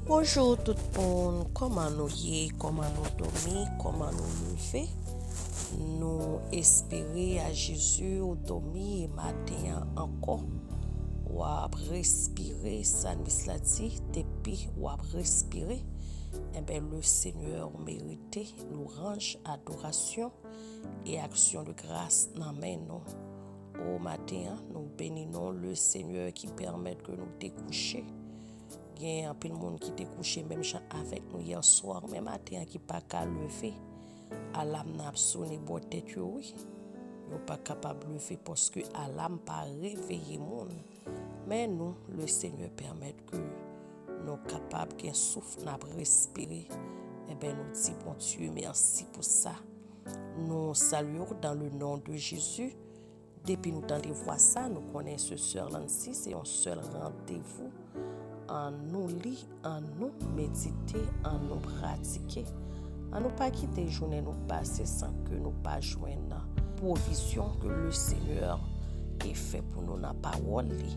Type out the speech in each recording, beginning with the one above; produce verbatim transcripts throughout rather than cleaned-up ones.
Bonjou tout moun, kòman nou ye, kòman nou dòmi, kòman nou leve? Nou espere a Jezi ou dòmi e maten an ankò. W ap respire, salmis la di, depi w ap respire, enben, le Seigneur merite louanj, adorasyon e aksyon de gras nan men nou. O maten an, nou beni non le Seigneur ki pèmèt ke nou te kouche. Gen anpil moun ki te kouche menm jan avèk nou yè swa, men maten an ki pa ka leve. Alam nan ap sone bò tèt yo, wi. Yo pa kapab leve paske alam pa reveye moun. Men nou, le Seigneur pèmèt ke nou kapab gen souf, n ap respire. Enben, nou di Bondye mèsi pou sa. Nou salye w dans le nom de Jésus. Depi nou tande vwa sa, nou konnen se sè Lancy, se yon sèl randevou. Ann nou li, ann nou medite, ann nou pratike. Ann nou pa kite jounen nou pase san ke nou pa jwenn pwovizyon ke le Seigneur te fè pou nou nan pawòl li.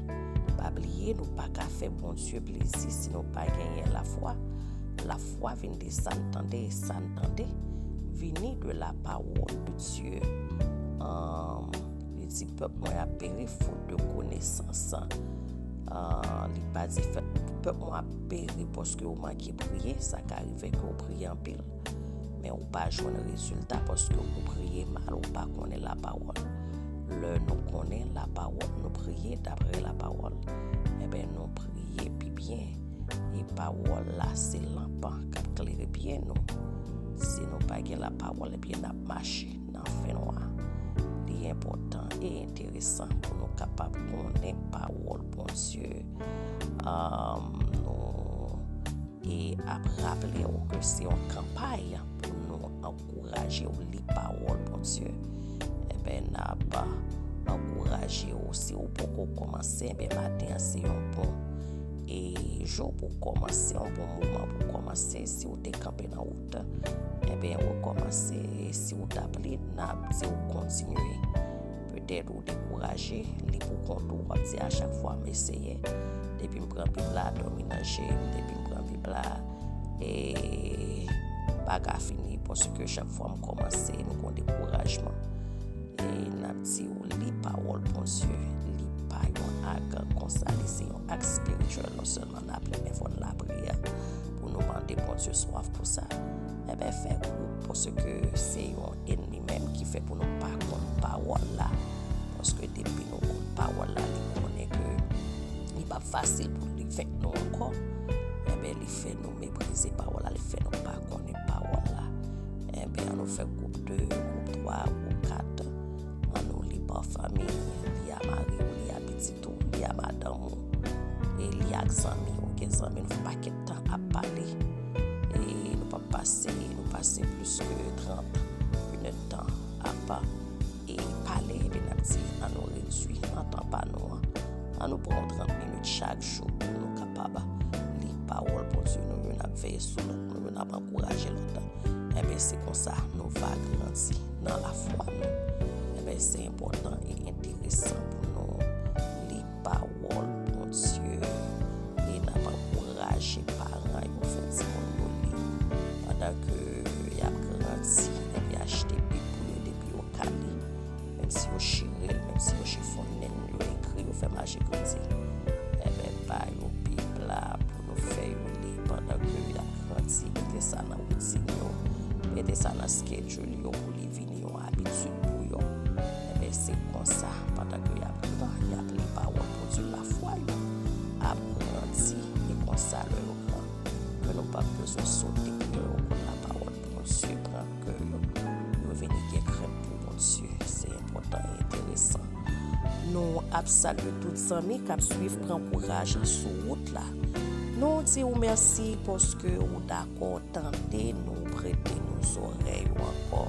Pa bliye, nou pa ka fè Bondye plezi si nou pa genyen lafwa. Lafwa vin de sa n tande, e sa n tande vini de la parole de Dieu. Ahn, li di, pèp mwen ap peri faute de connaissance. Ahn, li pa di, fè, pèp mwen ap peri paske ou manke priye. Sa ka rive ke ou priye anpil, men ou pa jwenn rezilta paske ou priye mal, ou pa konnen lapawòl. Lè nou konnen lapawòl, nou priye dapre lapawòl, enben, nou priye pi byen. E pawòl la se lanp k ap klere pye nou. Si nou pa gen lapawòl, ebyen, n ap mache nan fènwa. Li enpòtan e enteresan pou nou kapab konnen pawòl Bondye. Ahn, nou e ap raple w ke se yon kanpay pou nou ankouraje w li pawòl Bondye. Enben, n ap ankouraje w, si w poko kòmanse, enben, maten an se yon bon e jou pou w kòmanse, yon bon moman pou w kòmanse. Si w te kanpe nan wout, enben, rekòmanse. Si w t ap li, n ap di w kontinye. Petèt ou dekouraje, li pou kont ou, w ap di, a chak fwa m eseye, depi m pran Bib la, dòmi nan je m, depi m pran Bib la, e pa ka fini, paske chak fwa m kòmanse, m gon dekourajman. E n ap di w, li pawòl Bondye, li pa yon ak konsa, li se yon ak espirityèl, non sèlman n ap li, men fò n lapriyè pou nou mande Bondye swaf pou sa. Enben, fè gwoup, paske se yon ènmi menm ki fè pou nou pa konn pawòl la. Paske depi nou konn pawòl la, li konnen ke li p ap fasil pou li venk nou ankò. Enben, li fè nou meprize pawòl la, li fè nou pa konnen pawòl la. Enben, ann nou fè gwoup de, gwoup twa, gwoup kat. Ann nou li pa fanmi, li a mari w, li a pitit ou, li a madanm ou, e li ak zanmi w. Gen zanmi nou fè pakèt tan ap pale. E nou p ap pase, nou pase plis ke trant minit tan ap e pale, epi n ap di, ann nou redui nan tan pa nou an. Ann nou pran trant minit chak jou pou nou kapab li pawòl Bondye. Nou youn ap veye sou lòt, nou youn ap ankouraje lòt. Enben, se konsa nou va grandi nan lafwa nou. Enben, se enpòtan e enteresan pou nou li pawòl Bondye. E n ap ankouraje paran yo fè timoun yo li. Pandan ke y ap grandi, epi achte Bib pou yo depi yo ka li. Menm si yo chire l, menm si yo chifonnen l, yo ekri, yo fè mache grandi. Enben, ba yo Bib la pou nou fè yo li pandan ke y ap grandi. Mete sa nan woutin yo. Mete sa nan schedule yo pou li vini yon abitid pou yo. Enben, se konsa, pandan ke y ap gran, y ap li pawòl Bondye, lafwa yo ap grandi. E konsa, lè yo gran, ke nou p ap bezwen sote pou yo konn lapawòl Bondye, pran kè yo, yo vini gen krent pou Bondye. Se enpòtan e enteresan. Nou ap salye tout zanmi k ap swiv Pran Kouraj sou wout la. Nou di w mèsi paske ou dakò tande nou, prete nou zòrèy ou ankò.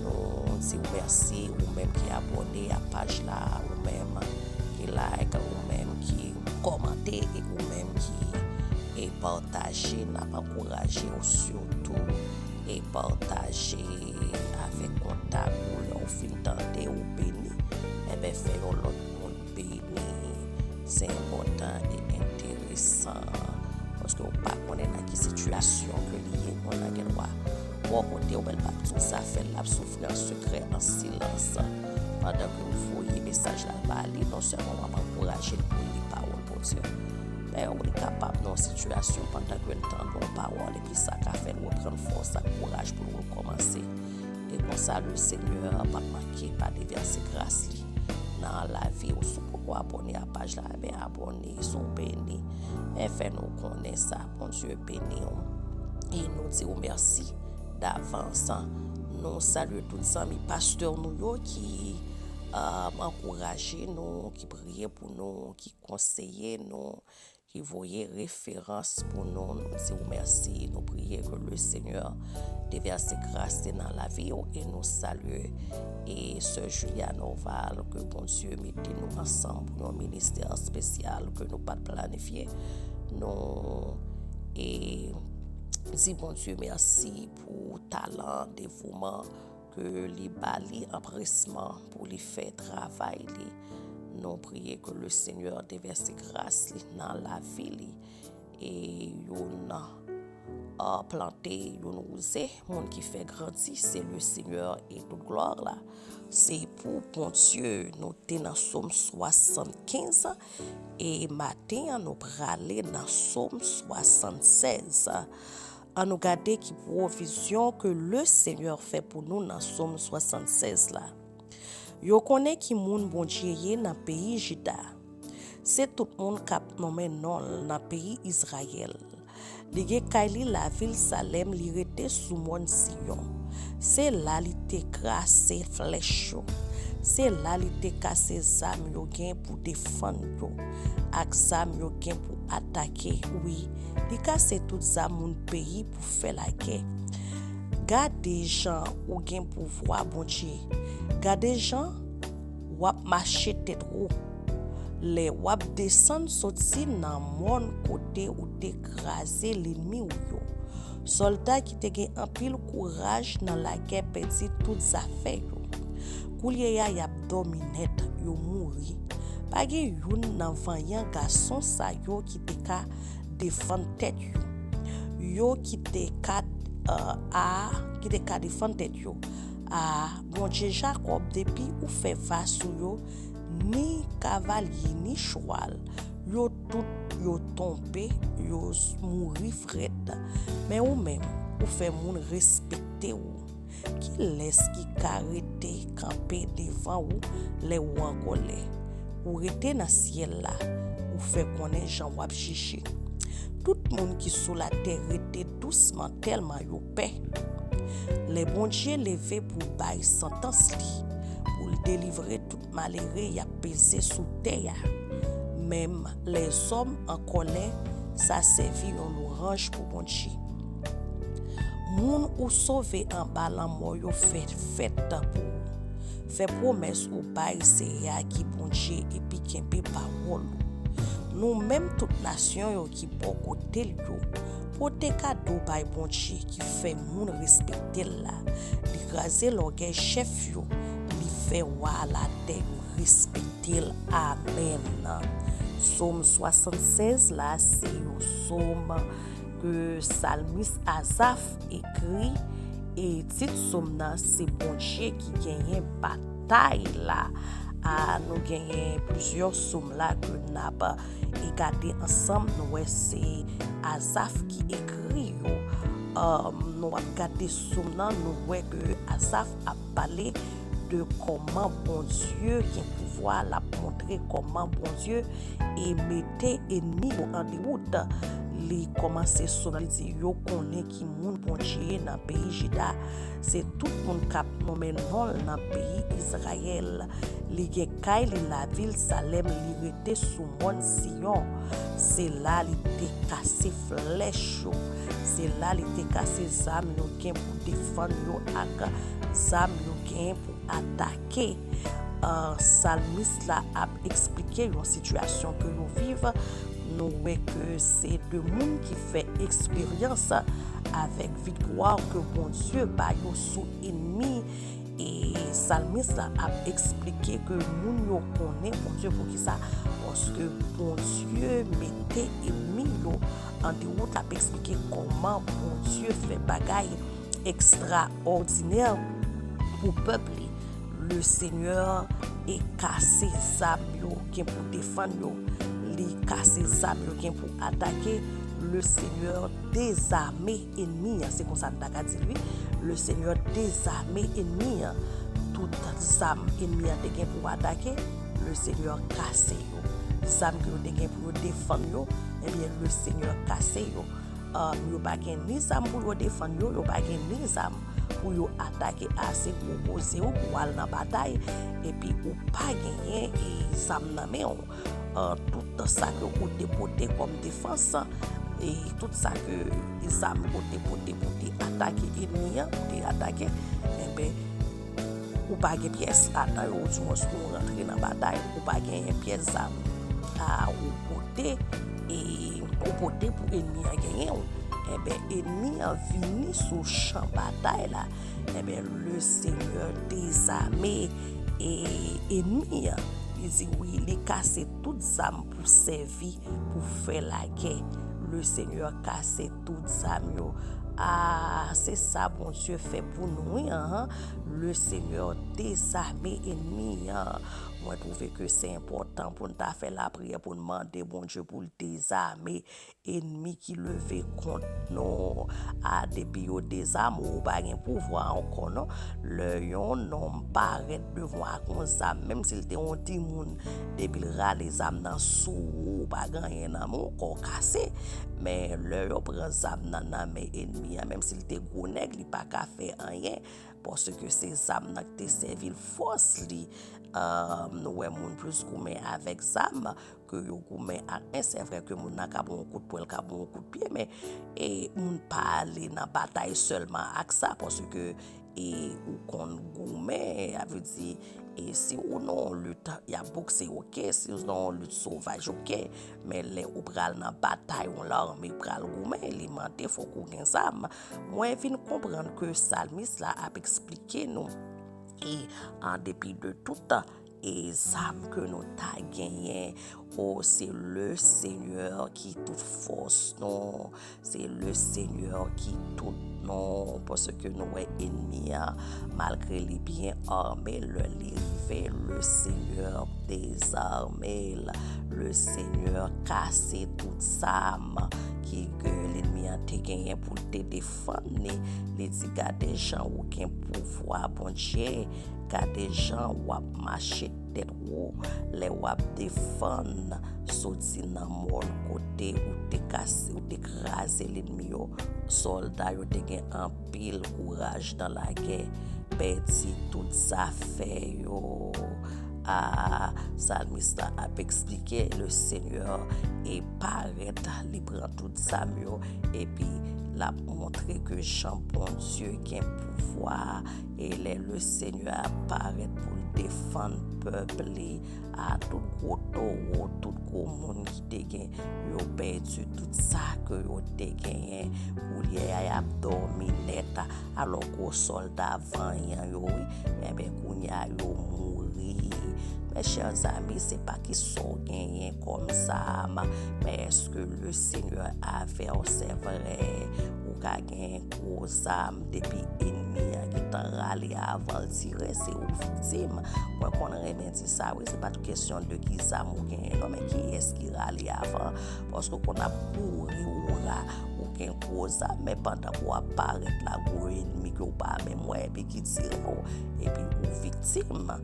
Nou di w mèsi, ou menm ki abòne a paj la, ou menm ki like, ou menm ki kòmante e ou menm ki, e, pataje. N ap ankouraje w sitou, e, pataje avèk kontak ou. Lè w fin tande, ou beni, enben, fè yon lòt moun beni. Se enpòtan e enteresan. ke w pa konnen nan ki sitiyasyon ke li ye, mwen nan gen dwa bò kote w, men l p ap di w sa, fè l ap soufri an sekrè, an silans, pandan ke w voye mesaj la ba li, non sèlman w ap ankouraje l pou l li pawòl Bondye, men ou li kapab nan yon sitiyasyon pandan ke l tande yon pawòl, epi sa ka fè l reprann fòs ak kouraj pou l rekòmanse. E konsa, le Senyè p ap manke pa devèse gras li nan lavi w. Si w poko abòne a paj la, ebyen abòne, si w beni, men fè nou konnen sa. Bondye beni w. E nou di w mèsi davans. Nou salye tout zanmi pastè nou yo ki, um, ankouraje nou, ki priye pou nou, ki konseye nou, ki voye referans pou nou. Nou di w mèsi. Nou priye ke le Senyè devèse gras li nan lavi w e nou salye e sè Julia Norval, ke Bondye mete nou ansanm pou yon ministè espesyal ke nou pa t planifye. Nou e di Bondye mèsi pou talan, devouman ke li ba li, anpresman pou li fè travay li. Nou priye ke le Senyè devèse gras li nan lavi li. E youn, uh, plante, youn wouze, moun ki fè grandi, se le Senyè e tout glwa la se pou Bondye. Nou te nan Sòm swasannkenz e maten an nou prale nan Sòm swasannsèz. Ann nou gade ki pwovizyon ke le Senyè fè pou nou nan Sòm swasannsèz la. Yo konnen ki moun Bondye ye nan peyi Jida. Se tout moun k ap nonmen non l nan peyi Izrayèl. Li gen kay li lavil Salèm, li rete sou mòn Siyon. Se la li te kase flèch yo. Se la li te kase zam yo gen pou defann yo, ak zam yo gen pou atake. Wi, li kase tout zam moun peyi pou fè lagè. Gade jan ou gen pouvwa, Bondye. Gade jan w ap mache tèt wo. Lè w ap desann soti nan mòn kote ou te kraze lènmi w yo. Sòlda ki te gen anpil kouraj nan lagè pèdi tout zafè yo. Koulye a, y ap dòmi nèt, yo mouri. Pa gen youn nan vanyan gason sa yo ki te ka defann tèt yo. Yo ki te ka, uh, a, ki te ka defann tèt yo. A, Bondye Jakòb, depi ou fè va sou yo, ni kavalye, ni chwal, yo tout yo tonbe, yo s-, mouri frèt. Men ou menm, ou fè moun respekte w. Kilès ki ka rete kanpe devan ou lè ou an kòlè? Ou rete nan syèl la, ou fè konnen jan w ap jije. Tout moun ki sou latè rete dousman tèlman yo pè. Lè Bondye leve pou bay santans li, pou l delivre tout malere y ap peze sou tè a. Menm lèzòm an kòlè, sa sèvi yon lwanj pou Bondye. Moun ou sove anba lanmò yo fè fèt pou ou. Fè pwomès ou bay Seyè a ki Bondye epi kenbe pawòl ou. Nou menm tout nasyon yo ki bò kote l yo, pote kado bay Bondye ki fè moun respekte l la. Li kraze lògèy chèf yo, li fè wa latè yo respekte l. Amèn. Sòm swasannsèz la, se yon sòm ke salmis Azaf ekri, e tit sòm nan se Bondye ki genyen batay la. A, nou genyen plizyè sòm la ke n ap, e, gade ansanm, nou wè se Azaf ki ekri yo. Um, nou ap gade sòm nan, nou wè ke Azaf ap pale de kòman Bondye gen pouvwa, l ap montre kòman Bondye e mete ènmi yo an dewout. Li kòmanse sòm nan, li di, yo konnen ki moun Bondye ye nan peyi Jida. Se tout moun k ap nonmen non l nan peyi Izrayèl. Li gen kay li lavil Salèm, li rete sou mòn Siyon. Se la li te kase flèch yo. Se la li te kase zam yo gen pou defann yo ak zam yo gen pou atake. Ah, salmis la ap eksplike yon sitiyasyon ke yo viv. Nou wè ke se de moun ki fè eksperyans avèk viktwa ke Bondye ba yo sou ènmi. E salmis la ap eksplike ke moun yo konnen Bondye. Poukisa? Paske Bondye mete ènmi yo An dewout, l ap eksplike kòman Bondye fè bagay ekstraòdinè pou pèp li. Le Senyè e kase zam yo gen pou defann yo. Li kase zam yo gen pou atake. Le Senyè dezame enmi an. Se konsa n ta ka di l, wi. Le Senyè dezame enmi an. Tout zam enmi an te gen pou atake, le Senyè kase yo. Zam ke yo te gen pou yo defann yo, ebyen, le Senyè kase yo. Um, yo pa gen ni zam pou yo defann yo, yo pa gen ni zam pou yo atake ase gwo koze ou pou al nan batay, epi ou pa genyen e zam nan men w. Uh, tout sa ke ou te pote kòm defans, e tout sa ke zam ou te pote pou te atake enmi an, pou te atake, enben, ou pa gen pyès ladan yo, ou di mwen si nou rantre nan batay, ou pa genyen pyès zam a ou pote, e ou pote pou enmi an genyen w. Enben, enmi an vini sou chan batay la. Enben, le Senyè dezame e enmi an. Li di, wi, li kase tout zam pou sèvi, pou fè lagè. Le Senyè kase tout zam yo. A, se sa Bondye fè pou nou, wi, anhan. Le Senyè dezame enmi an. Mwen twouve ke se enpòtan pou n ta fè lapriyè, pou n mande Bondye pou l dezame enmi ki leve kont nou. A, depi yo dezame w, ou pa gen pouvwa ankò, non. Lè yon nonm parèt devan w ak yon zam, menm si l te yon timoun, depi l rale zam nan sou ou, ou pa gen anyen nan men w, kò w kase. Men lè yo pran zam nan nan men enmi an, menm si l te gwo nèg, li pa ka fè anyen, paske se zam nan ki te sèvi l fòs li. Um, nou wè moun plis goumen avèk zam ke yo goumen ak men. Se vre ke moun nan ka ba w yon kout pwen, l ka ba w yon kout pye, men e moun pa ale nan batay sèlman ak sa, paske e ou konn goumen, sa vle di, e si ou nan yon lit, y ap bokse, oke, si ou nan yon lit sovaj, oke, men lè ou pral nan batay, yon lame pral goumen, li mande fòk ou gen zam. Mwen vin konprann ke salmis la ap eksplike nou, e an depi de tout, e zam ke nou ta genyen, o, se le Senyè ki tout fòs nou, se le Senyè ki tout nou, paske nou wè enmi an, malgre li byen ame, lè li rive, le Senyè dezame l, le Senyè kase tout zam ki ke lènmi an te genyen pou l te defann li. Li di, gade jan ou gen pouvwa, Bondye, gade jan w ap mache tèt wo lè w ap defann, soti nan mòn kote ou te kase, ou te kraze lènmi yo. Sòlda yo te gen anpil kouraj nan lagè, pèdi tout zafè yo. A, salmis la ap eksplike, le Senyè e parèt, li pran tout zam yo, epi l ap montre ke jan Bondye gen pouvwa, e lè le Senyè ap parèt pou l defann pèp li, a, tout gwo towo, tout gwo moun ki te gen, yo pèdi tout sa ke yo te genyen. Koulye a, y ap dòmi nèt, alò gwo sòlda vanyan yo, wi, enben, kounye a, yo mouri. Mes chers amis, se pa ki sa w genyen kòm zam, men èske le Senyè avè w, se vre, ou ka gen gwo zam, depi enmi an gentan rale avan l tire, se ou viktim. Mwen konn renmen di sa, wi, se pa t kesyon de ki zam ou genyen, non, men kiyès ki rale avan. Paske w konn ap kouri, ou la, ou gen gwo zam, men pandan ke w ap parèt la, gwo enmi ke w pa menm wè, epi ki tire w, epi ou viktim.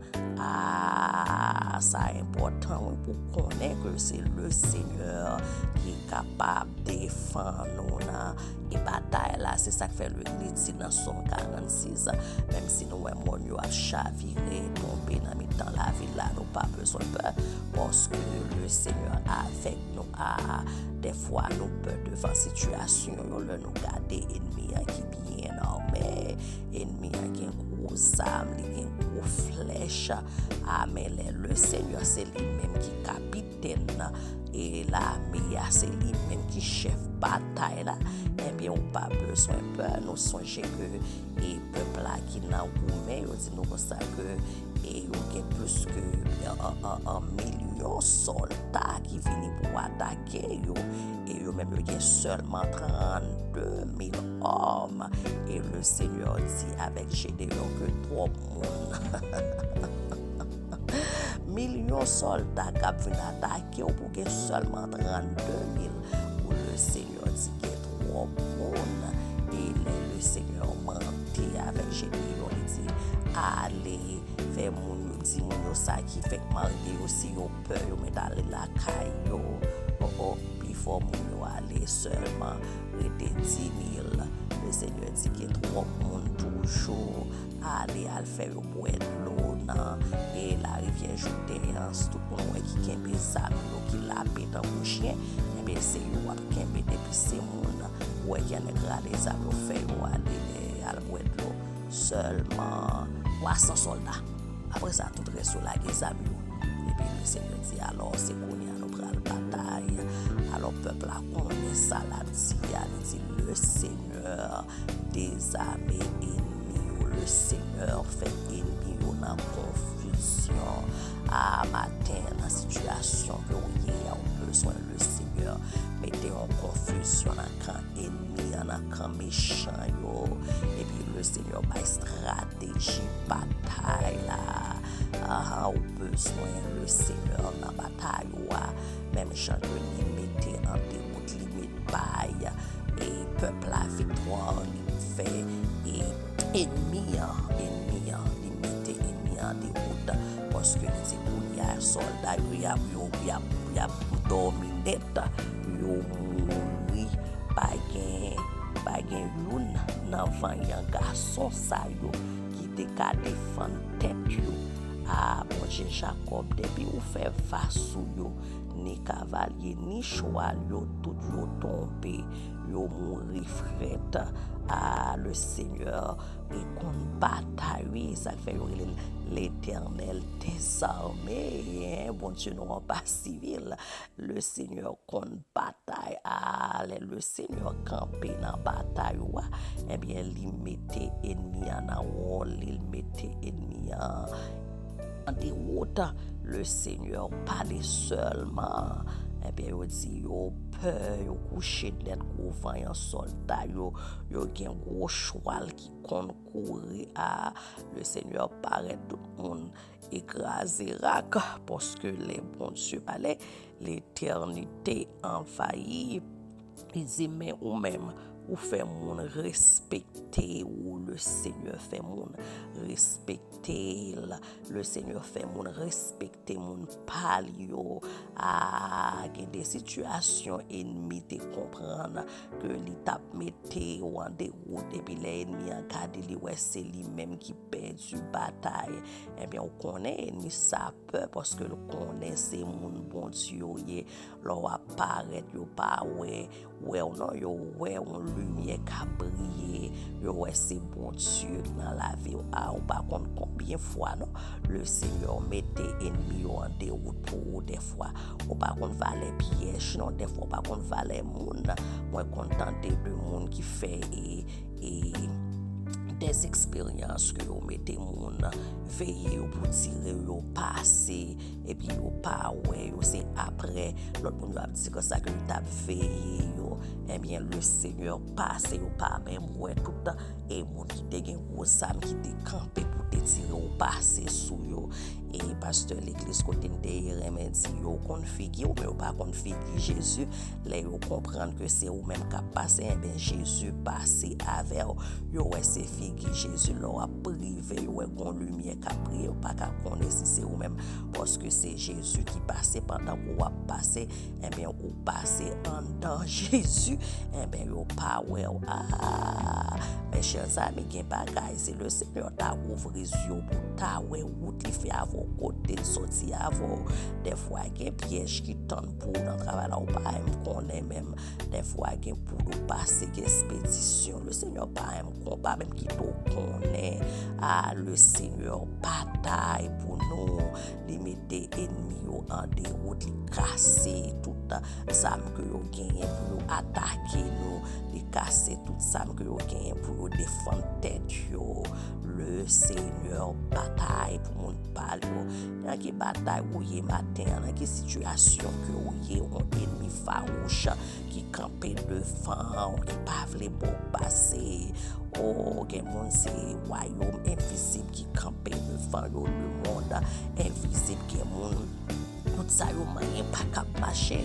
A, sa enpòtan, wi, pou konnen ke se le Senyè ki kapab defann ou nan e batay la. Se sa k fè li di nan Sòm karannsis, menm si nou wè mòn yo ap chavire, tonbe nan mitan lavil la, nou pa bezwen pè, paske le Senyè avèk nou. A, dèfwa, nou pè devan sitiyasyon yo, lè nou gade enmi an ki byen ame, enmi an gen gwo zam, li gen gwo flèch. A, men lè le Senyè, se li menm ki kapitèn e lame a, se li menm ki chèf batay la, Ebyen, ou pa bezwen pè. Nou sonje ke e pèp la ki nan goumen, yo di nou konsa ke e yo gen plis ke an, an, an, an milyon sòlda ki vini pou atake yo. E yo menm, yo gen sèlman trannde mil òm. E le Senyè di avèk Jedeyon ke twòp moun. Milyon sòlda k ap vin atake w pou gen sèlman trannde mil. Pou le Senyè di gen twòp moun. E lè le Senyè mande avèk Jedeyon, li di, ale, fè moun yo, di moun yo sa ki fèk marye yo, si yo pè, yo mèt ale lakay yo. O, o, pifò moun yo ale sèlman, rete di mil. Le Senyè di gen twòp moun toujou. Ale, al fè yo bwè dlo nan e larivyè Jouden an. Tout moun wè ki kenbe zam yo, ki lape tankou chen, ebyen, se yo w ap kenbe. Depi se moun ou wè ki annèk rale zam yo, fè yo ale, e, al bwè dlo. Sèlman twa san sòlda. Apre sa, tout rès yo lage zam yo. Epi le Senyè di, alò, se kounye a nou pral batay. Alò, pèp la konnen sa l ap di a, li di, le Senyè dezame ènmi yo. Le Senyè fè ènmi yo nan konfizyon. A, maten, nan sitiyasyon ke w ye a, ou bezwen le Senyè mete yon konfizyon nan kan ènmi an, nan kan mechan yo. Epi le Senyè bay strateji batay la. Aha, ou bezwen le Senyè nan batay ou a. Menm jan ke li mete an dewout, li met bay e pèp la viktwa, li fè e ènmi an, ènmi an, li mete ènmi an dewout. Paske li di kounye a sòlda yo, y ap, yo, y ap, y ap dòmi nèt, yo mouri, pa gen, pa gen youn nan vanyan gason sa yo ki te ka defann tèt yo. A, Bondye Jakòb, depi ou fè va sou yo, ni kavalye, ni chwal yo, tout yo tonbe, yo mouri frèt. A, le Senyè, li konn batay, wi, sa k fè yo rele l Letènèl dèzame, en, Bondye nou an pa sivil. Le Senyè konn batay. A, lè le Senyè kanpe nan batay ou a, ebyen, li mete ènmi an nan wòl li, li mete ènmi an an dewout. Le Senyè pale sèlman. Ebyen, yo di yo pè, yo kouche nèt, gwo vanyan sòlda yo, yo gen gwo chwal ki konn kouri. A, le Senyè parèt, tout moun ekraze rak, paske lè Bondye pale, letènite anvayi. Li di, men ou menm, ou fè moun respekte ou, le Senyè fè moun respekte l, le Senyè fè moun respekte moun pa l yo. A, gen de sitiyasyon ènmi te konprann ke li t ap mete yo an dewout, epi lè ènmi an gade, li wè se li menm ki pèdi batay. Ebyen, ou konnen ènmi sa pè, paske l konnen se moun Bondye yo ye. Lè w ap parèt, yo pa wè, wè w non, yo wè yon limyè k ap briye, yo wè se Bondye k nan lavi w. A, ou pa konn konbyen fwa non, le Senyè mete ènmi yo an dewout pou ou dèfwa. Ou pa konn valè pyèj non, dèfwa ou pa konn valè moun. Mwen konn tande de moun ki fè e, e dèzeksperyans ke yo mete moun veye yo pou tire yo pase, epi yo pa wè yo, se aprè lòt moun yo ap di konsa ke yo t ap veye yo. Ebyen, le Senyè pase, yo pa menm wè tout e moun ki te gen gwo zam ki te kanpe pou te tire yo pase sou yo. E pastè legliz kote m te ye renmen di, yo konn figi w, men yo pa konn figi Jezi. Lè yo konprann ke se ou menm k ap pase, enben, Jezi pase avè w. Yo wè se figi Jezi. Lè w ap prive, yo wè gon limyè k ap briye, yo pa ka konnen si se ou menm, paske se Jezi ki pase pandan ke w ap pase. Enben, ou pase anndan Jezi, enben, yo pa wè w. A, mes chers amis, gen bagay, si le Senyè ta ouvri zye w pou w ta wè wout li fè avè w, kote l soti avè w. Dèfwa, gen pyèj ki tann pou w nan travay la, ou pa menm konnen menm. Dèfwa, gen pou w pase, gen ekspedisyon. Le Senyè pa menm, pa menm kite w konnen. A, le Senyè batay pou nou. Li mete ènmi yo an dewout, li kase tout zam ke yo genyen pou yo atake nou. Li ka, zam ke yo genyen pou yo defann tèt yo. Le Senyè batay pou moun pa l yo. Nan ki batay ou ye maten an? Nan ki sitiyasyon ke ou ye? Yon enmi fawouch ki kanpe devan ou, ki pa vle ba w pase. O, gen moun se wayòm envizib ki kanpe devan yo, lemonn envizib. Gen moun, tout sa yo manyen pa kab mache.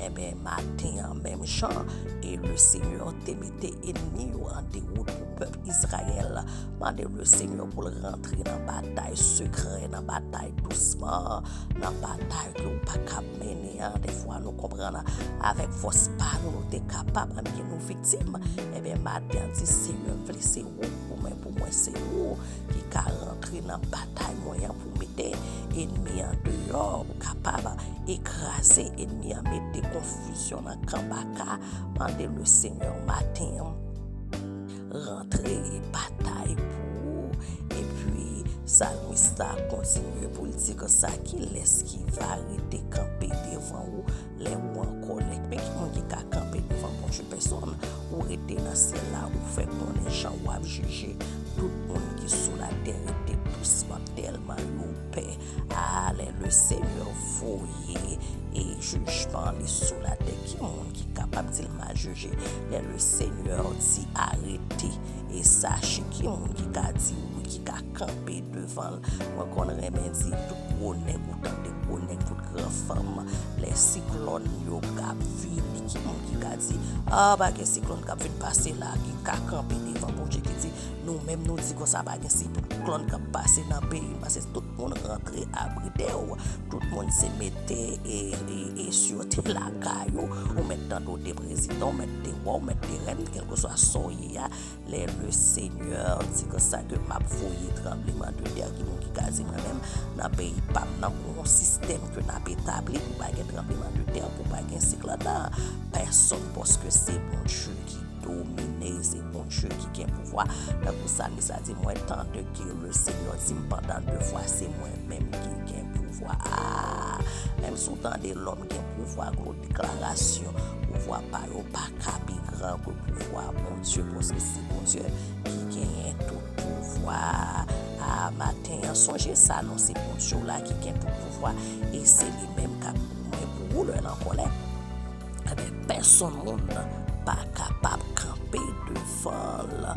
Enben, maten an, menm jan, e le Senyè te mete enmi yo an dewout pou pèp Izrayèl. Mande le Senyè pou l rantre nan batay sekrè, nan batay dousman, nan batay ke w pa kab mennen an. Defwa, nou konprann avèk fòs pa nou, nou te kapab, ann gen nou viktim. Enben, maten an, di Senyè, m vle se ou, ou menm pou mwen, se ou ki ka rantre nan batay mwen an pou mete enmi an deyò, pou kapab ekraze enmi an, mete konfizyon nan kan baka. Mande le Senyè maten an, rantre e batay pou ou. Epi, salmis la kontinye pou l di konsa, kilès ki va rete kanpe devan ou lè ou an kòlè? Men ki moun ki ka kanpe devan Bondye? Pèsonn. Ou rete nan syèl la, ou fè konnen jan w ap jije tout moun ki sou latè. Rete dousman, tèlman yo pè. A, lè le Senyè voye e jijman li sou latè, ki moun ki kapab di l mal jije? Lè le Senyè di arete, e sache, ki moun ki ka di wi, ki ka kanpe devan l? Mwen konn renmen di, tout gwo nèg ou tande, gwo nèg, tout gran fanm, lè siklòn yo k ap vini, ki moun ki ka di, a, pa gen siklòn k ap vin pase la, ki ka kanpe devan Bondye, ki di, nou menm nou di konsa, pa gen siklòn k ap pase nan peyi m, paske tout moun rantre abrite w, tout moun se mete e, e, e sirete lakay ou, ou mèt tande w te prezidan, ou mèt te wa, ou mèt te rèn, kèlkeswa sa w ye a, lè le Senyè di konsa ke m ap voye tranbleman de tè, ki moun ki ka di mwen menm, nan peyi pa m nan, gon sistèm ke n ap etabli pou pa gen tranbleman de tè, pou pa gen siklòn nan? Pèsonn, paske se Bondye ki domine, se Bondye ki gen pouvwa. Tankou salmis la di, mwen tande ke le Senyè di m pandan de fwa, se mwen menm ki gen pouvwa. A, menm si w tande lòm gen pouvwa, gwo deklarasyon, pouvwa pa yo pa ka pi gran ke pouvwa Bondye, paske se Bondye ki genyen tout pouvwa. A, maten an, sonje sa, non, se Bondye w la ki gen tout pouvwa, e se li menm k ap goumen pou ou lè l an kòlè. Enben, pèsonn moun pa kapab kanpe devan l.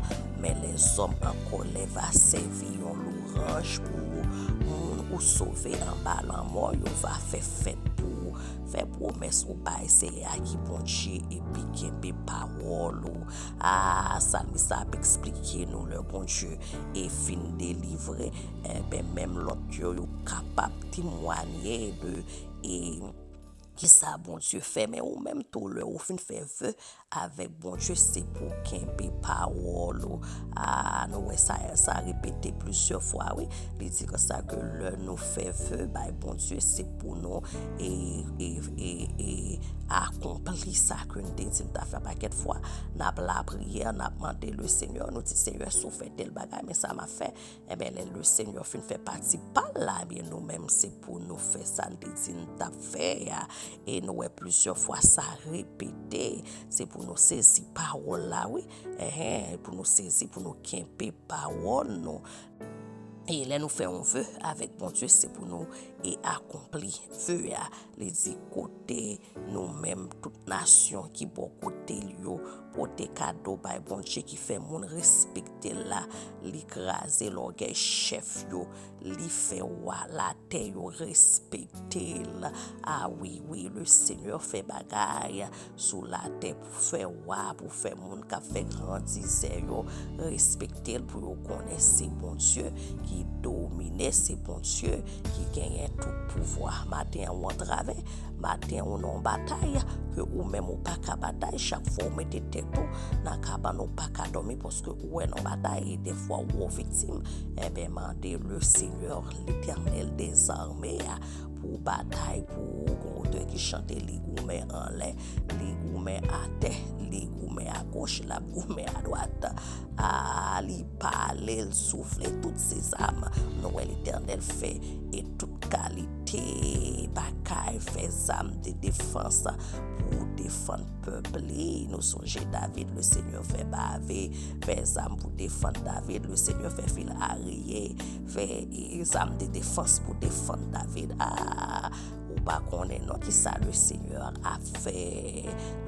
Men lèzòm an kòlè va sèvi yon lwanj pou ou. Moun ou sove anba lanmò yo va fè fèt pou ou. Fè pwomès ou bay Seyè a ki Bondye epi kenbe pawòl ou. A, salmis la ap eksplike nou lè Bondye e fin delivre, enben, menm lòt yo, yo kapab temwanye de, e, kisa Bondye fè. Men ou menm tou, lè ou fin fè ve avèk Bondye, se pou w kenbe pawòl ou. A, nou wè sa, sa repete plizyè fwa, wi. Li di konsa ke lè nou fè ve bay Bondye, se pou nou e, e, e, e akonpli sa ke n te di n ta fè. Pakèt fwa, n ap lapriyè, n ap mande le Senyè, nou di, Senyè, si w fè tèl bagay, men sa m ap fè. Enben, lè le Senyè fin fè pati pa l la, ebyen, nou menm, se pou nou fè sa l te di n t ap fè a. E nou wè plizyè fwa sa repete. Se pou nou sezi pawòl la, wi. Enhen, pou nou sezi, pou nou kenbe pawòl nou. E lè nou fè yon ve avèk Bondye, se pou nou e akonpli ve a. Li di, kote nou menm, tout nasyon ki bò kote l yo, pote kado bay Bondye ki fè moun respekte l la, li kraze lògèy chèf yo, li fè wa latè yo respekte l. A wi, wi, le Senyè fè bagay sou latè pou fè wa, pou fè moun k ap fè grandizè yo respekte l, pou yo konnen se Bondye ki domine, se Bondye ki genyen tout pouvwa. Maten an, ou antrave, maten an, ou nan yon batay ke ou menm ou pa ka batay. Chak fwa ou mete tèt ou nan kabann, ou pa ka dòmi, paske ou wè nan batay, e dèfwa ou yon viktim. Enben, mande le Senyè, Letènèl dèzame a, pou batay pou ou. Gon otè ki chante, li goumen anlè, li goumen atè, li goumen agoch, l ap goumen adwat. a, li pale, l soufle, tout se zam. Nou wè Letènèl fè e tout kalite bagay, fè zam de defans pou defann pèp li. Nou sonje David, le Senyè fè bave, fè zam pou defann David, le Senyè fè fil arye, fè e, zam de defans pou defann David. A, ou pa konnen non kisa le Senyè ap fè.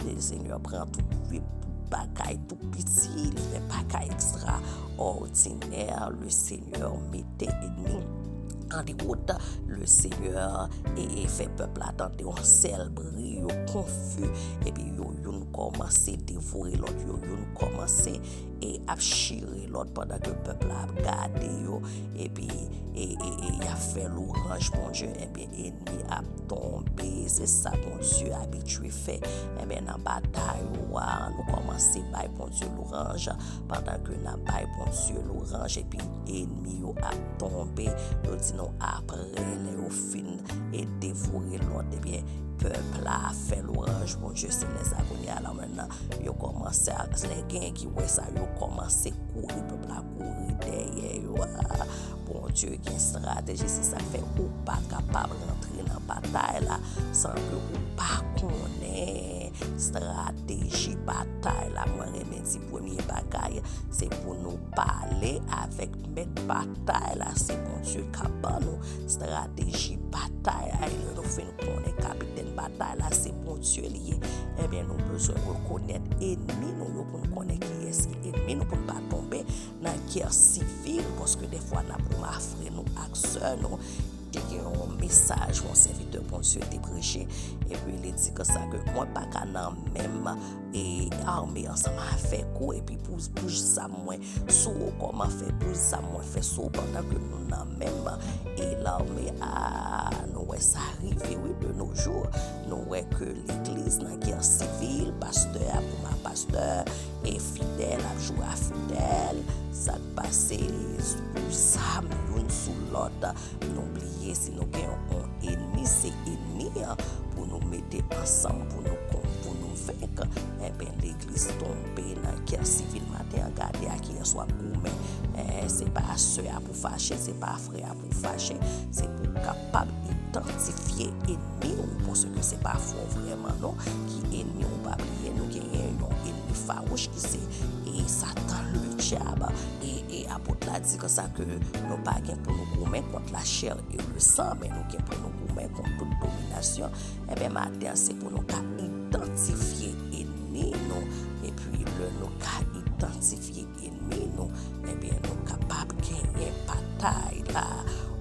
Le Senyè pran tout bagay tou piti, li fè bagay ekstraòdinè. Le Senyè mete enmi an dewout. Le Senyè e, e fè pèp la tande yon sèl bri, yo konfi, epi yo youn kòmanse devore lòt, yo youn kòmanse e ap chire lòt pandan ke pèp la ap gade yo, epi e, e, e y ap fè lwanj Bondye, ebyen enmi ap tonbe. Se sa Bondye abitye fè. Ebyen nan batay ou a, nou kòmanse bay Bondye lwanj, pandan ke n ap bay Bondye lwanj, epi enmi yo ap tonbe. Yo di nou apre, lè yo fin e devore lòt, ebyen pèp la ap fè lwanj Bondye selès la. Kounye a la menm nan, yo kòmanse a, lè gen ki wè sa, yo kòmanse kouri, pèp la kouri dèyè yo. A, Bondye gen estrateji, se sa k fè ou pa kapab rantre nan batay la san ke ou pa konnen estrateji batay la. Mwen renmen di premye bagay, se pou nou pale avèk mèt batay la, se Bondye k ap ban nou estrateji batay la. E lè nou fin konnen kapitèn batay la, se Bondye li ye, ebyen nou bezwen rekonèt enmi nou yo pou n konnen kiyès ki enmi nou, pou n pa tonbe nan gè sivil, paske defwa n ap mafre nou ak sè nou. Te gen yon mesaj yon sèvitè Bondye te preche, epi li di konsa ke mwen pa ka nan menm e ame ansanm avèk ou, epi pou, pou zam mwen sou ou, kòman fè pou zam mwen fè sou ou, pandan ke nou nan menm e lame a. Nou wè sa rive, wi, de nos jours. Nou wè ke legliz nan gè sivil, pastè ap goumen ak pastè, e fidèl ap joure ak fidèl. Sa k pase, pou zam youn sou lòt. Nou bliye, si nou gen yon enmi, se enmi an pou nou mete ansanm, pou nou kon, pou nou venk. Enben, legliz tonbe nan gè sivil maten an. Gade a kiyès w ap goumen. Eh, se pa sè a pou fache, se pa frè a pou fache. Se pou w kapab idantifye enmi w, paske se pa frè w vrèman non ki enmi w. Pa bliye, nou genyen yon enmi fawouch ki se, e, Satan, le dyab. E, e apot la di konsa ke nou pa gen pou nou goumen kont la chè e le san, men nou gen pou nou goumen kont tout dominasyon. Enben, maten an, se pou nou ka idantifye enmi nou. Epi, lè nou ka idantifye enmi nou, enben, nou kapab genyen batay la.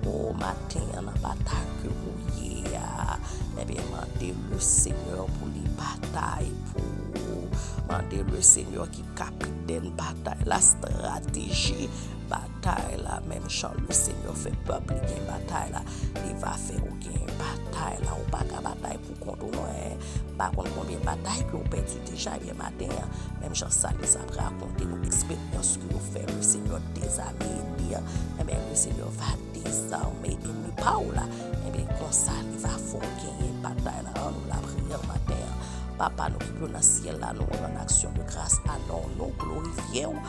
O maten an, nan batay ke ou ye a, enben, mande le Senyè pou li batay pou ou. Mande le Senyè ki kapitèn batay la, estrateji batay la, menm jan le Senyè fè pèp li gen batay la, li va fè ou gen batay la. Ou pa ka batay pou kont ou non, en. M pa konn konbyen batay ke w pèdi deja, ebyen maten an, menm jan Salis ap rakonte nou eksperyans ke yo fè, le Senyè dezame enmi an, enben, le Senyè va dezame enmi pa w la. Enben, konsa, li va fè w genyen batay la. Ann nou lapriyè maten an. Papa nou ki pi wo nan syèl la, nou rann aksyon de gras a non w, nou glorifye w,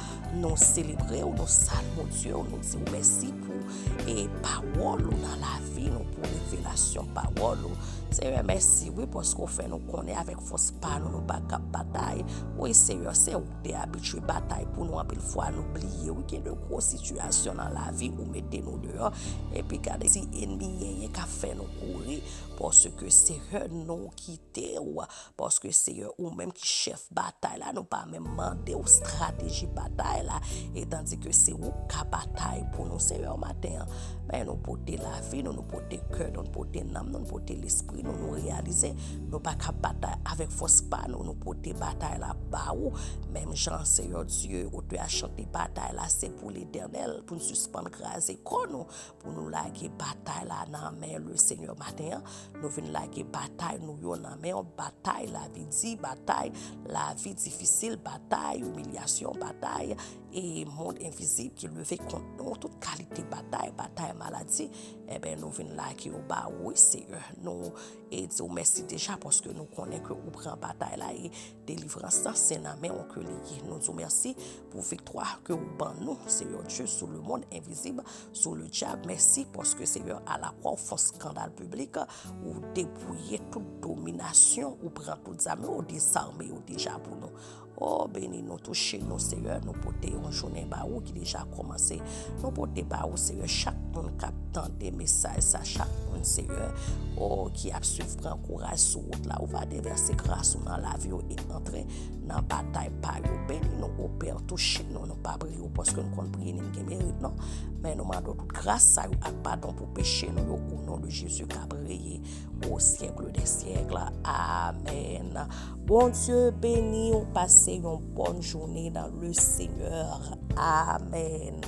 nou selebre w, nou salmodye w, nou di w mèsi pou, e, pawòl ou nan lavi nou, pou revelasyon pawòl ou. Senyè, mèsi, wi, paske w fè nou konnen avèk fòs pa nou, nou pa kab batay. Wi, Senyè, se ou ki te abitye batay pou nou anpil fwa, nou bliye, wi, gen de gwo sitiyasyon nan lavi ou mete nou deyò. Epi gade si enmi yenyen k ap fè nou kouri, paske Senyè, nou kite w, paske Senyè, ou menm ki chèf batay la, nou pa menm mande w estrateji batay la, e tandi ke se ou k ka batay pou nou, Senyè, maten an. Men nou pote lavi nou, nou pote kè nou, nou pote nanm nou, nou pote lespri nou, nou reyalize nou pa ka batay avèk fòs pa nou, nou pote batay la ba ou. Menm jan Senyè Dye, otè a chante batay la, se pou Letènèl, pou n sispann kraze kò nou, pou nou lage batay la nan men le Senyè maten an. Nou vin lage batay nou yo nan men w, batay lavi di, batay lavi difisil, batay imilyasyon, batay e mond envizib ki leve kont nou, tout kalite batay, batay maladi. Enben, nou vin lage yo ba ou, wi, Senyè. Nou e di w mèsi deja paske nou konnen ke ou pran batay la e delivrans lan se nan men w ke li ye. Nou di w mèsi pou viktwa ke ou ban nou, Seyè Dye, sou le monde invisible, sou le dyab. Mèsi paske, Seyè, alakwa ou fè yon skandal piblik, ou depouye tout dominasyon, ou pran tout zam yo, ou dezame yo deja pou nou. O, beni nou, touche nou, Seyè. Nou pote yon jounen ba ou ki deja kòmanse. Nou pote ba ou, Seyè, chak moun k ap tande mesaj sa, chak moun, Seyè, o, ki ap swiv, pran kouraj sou wout la. Ou va devèse gras ou nan lavi yo e antre nan batay pa yo. Beni nou, o Pè, touche nou, nou pa priye w paske nou konn priye ni n gen merit, non. Men nou mande w tout gras sa yo ak padon pou peche nou yo, o non de Jezi k ap reye au siècle des siècles. Amèn. Bondye beni w, pase yon bòn jounen dans le Seigneur. Amèn.